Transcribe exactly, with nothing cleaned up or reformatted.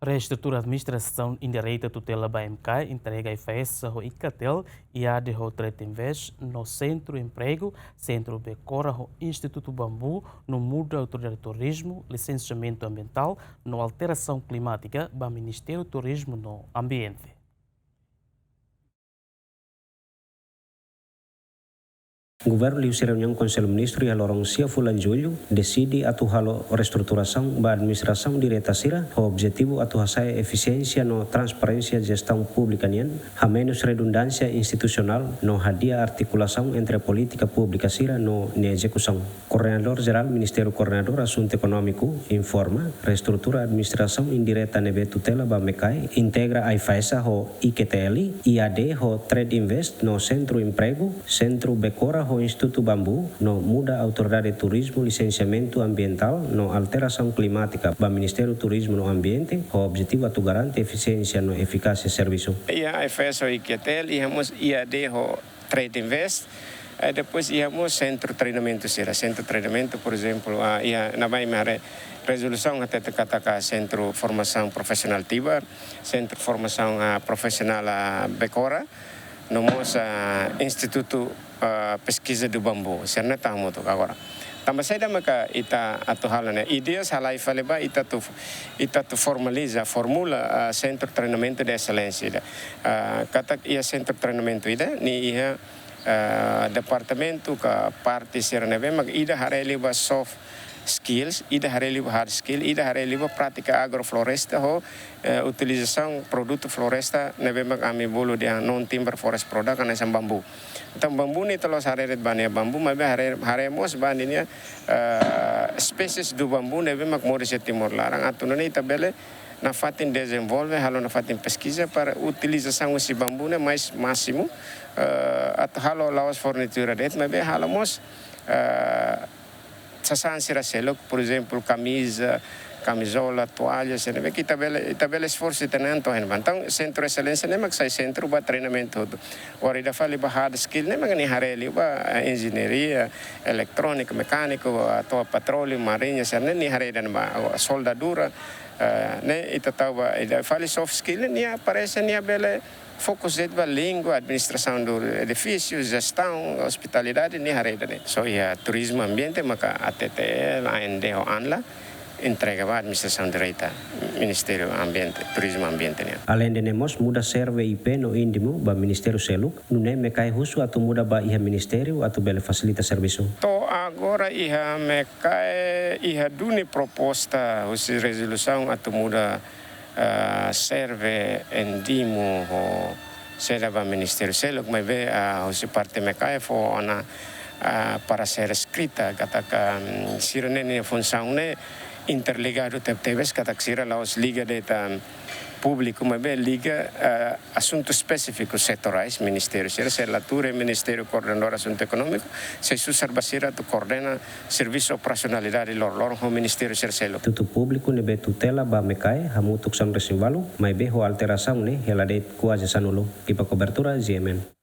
Reestrutura administrasaun indireta tutela ba M K entrega AIFAESA ho IKTL, IAD ho Trade Invest, no Sentru Empregu, Sentru Becora ho Institutu Bambu, no muda Autoridade Turizmu, Lisensiamentu Ambientál, no Alterasaun Klimátika ba Ministériu Turizmu no Ambiente. Governu liuhusi reuniaun Konsellu Ministru iha loron sia fulan Jullu, deside atu halo reestruturasaun ba administrasaun direta sira, ho objetivu atu hasa'e efisiénsia no transparénsia jestaun públika nian, hamenus redundánsia institusionál no hadi'a artikulasaun entre polítika públika sira no nia ezekusaun. Koordenadór Jerál Ministériu Koordenadór Asuntu Ekonómiku informa, reestrutura administrasaun indireta ne'ebé tutela ba MECAE, integra AIFAESA ho IKTL, IAD ho Trade Invest no Sentru Empregu, Sentru Becora ho Institutu Bambu, no muda Autoridade Turizmu, Lisensiamentu Ambientál no Alterasaun Klimátika ba Ministériu Turizmu no Ambiente, ho objetivu atu garante efisiénsia no efikásia servisu. Iha AIFAESA ho IKTL, iha mós IAD ho Trade Invest, eh, depois iha mós sentru treinamentu sira, sentru treinamentu, por ezemplu, ah, iha ne'ebá imi haree rezolusaun hatete katak sentru formasaun profisionál Tibar, sentru formasaun, ah, profisionál, ah, Becora, no mós, ah, Institutu, ah, Peskiza do Bambu, sira-ne'e tama hamutuk agora. Tanba saida maka ita atu halo ne'e? Ideias halai fali ba ita atu, ita atu formaliza, formula, ah, sentru treinamentu de exelénsia ida. Ah, katak iha sentru treinamentu ida, nia iha, ah, departamentu ka parte sira ne'ebé mak ida haree liu ba soft skills, ida haree liu ba hard skill, ida haree liu ba prátika agrofloresta ho, eh, utilizasaun produtu floresta ne'ebé mak ami bolu dehan non-timber forest product, hanesan bambu. Entaun bambu ne'e ita la'ós haree de'it ba nia bambu, maibé haree, haree mós ba ninia, eh, espésies do bambu ne'ebé mak moris iha Timor laran, atu nune'e ita bele nafatin dezenvolve, halo nafatin peskiza para utilizasaun husi bambu ne'e mais másimu, eh, atu halo la'ós fornitura de'it, maibé halo mós, eh, sasán sira seluk, por ezemplu, kamiza, kamizola, toalla, sira ne'ebé ke ita bele, ita bele esforsu ita-nia an to'o iha ne'ebá. Entaun, sentru exelénsia ne'e mak sai sentru ba treinamentu hotu. Agora ida fali ba hard skill ne'e mak nia haree liu ba, eh, enjeñaria, eletrónika, mekániku, ah, to'o petróleu, mariña, sira ne'e nia haree dehan ba, ah, soldadura, eh, ne'e ita tau ba, ida fali soft skill ne'e nia parese nia bele fokus de'it ba língua, administrasaun do edifísiu, jestaun, ospitalidade, nia haree ida-ne'e. Só iha turizmu ambiente maka ATTL, AND ho ANLA entrega ba administrasaun direta Ministériu Ambiente, Turizmu Ambiente nian. Aleinde ne'e mós muda serve I P no INDMU ba ministériu seluk, nune'e MECAE husu atu muda ba iha ministériu atu bele fasilita servisu. To'o agora iha MECAE iha duni proposta husi rezolusaun atu muda, ah, serve INDMU ho seda ba ministériu seluk, maibé, ah, husi parte MECAE fó ona, ah, paresér eskrita katak, mm, sira-ne'e nia funsaun ne'e interligadu tebetebes, katak sira la'ós liga de'it públiku, maibé liga, ah, asuntu espesífiku setorais, ministériu sira, sei la tuur iha Ministériu Koordenadór Asuntu Ekonómiku, sei susar ba sira atu koordena servisu operasionalidade loroloron ho ministériu sira seluk. Institutu Públiku ne'ebé tutela ba MECAE hamutuk sanulu-resin-ualu, maibé ho alterasaun ne'e hela de'it kuaze sanulu. Ekipa kobertura, G M N.